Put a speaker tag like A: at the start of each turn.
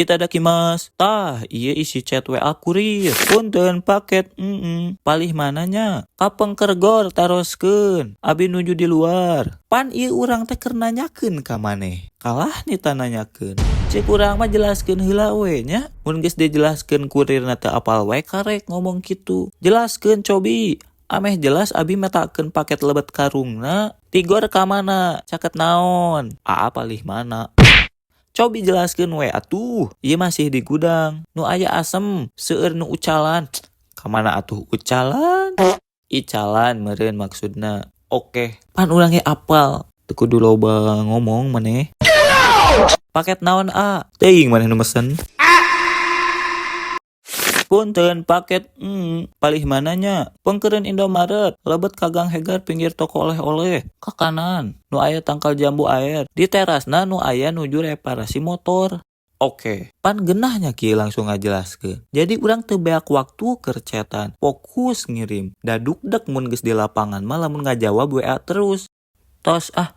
A: Itadakimasu. Tah, ieu isi chat WA kurir. Punten, paket palih mana nya? Kapengker gor, taroskeun. Abi nuju di luar. Pan ieu urang teh keur nanyakeun ka maneh. Kalah nita nanyakeun. Cek urang mah jelaskeun heula we nya. Mun geus dijelaskeun, kurirna teu apal wae, karek ngomong kitu. Jelaskeun cobi. Ameh jelas abi metakeun paket lebet karungna. Tigor ka mana? Caket naon? Aa palih mana? Cobi jelaskeun we atuh. Ieu masih di gudang. Nu aya asem, seueur nu ucalan. Kamana atuh ucalan? Icalan meureun maksudna. Oke, pan urang ge apal. Teu kudu loba ngomong maneh. Paket naon, A? Teuing maneh nu mesen. Punten, paket palih mana nya? Pengkeureun Indomaret, lebet ka Gang Hegar, pinggir toko oleh-oleh, ka kanan, nu aya tangkal jambu air, di terasna nu aya nuju reparasi motor. Oke, pan geunah nya kieu langsung ngajelaskeun. Jadi urang teu beak waktu keur chatan, fokus ngirim. Da dugdeg mun geus di lapangan mah lamun ngajawab WA terus. Tos ah.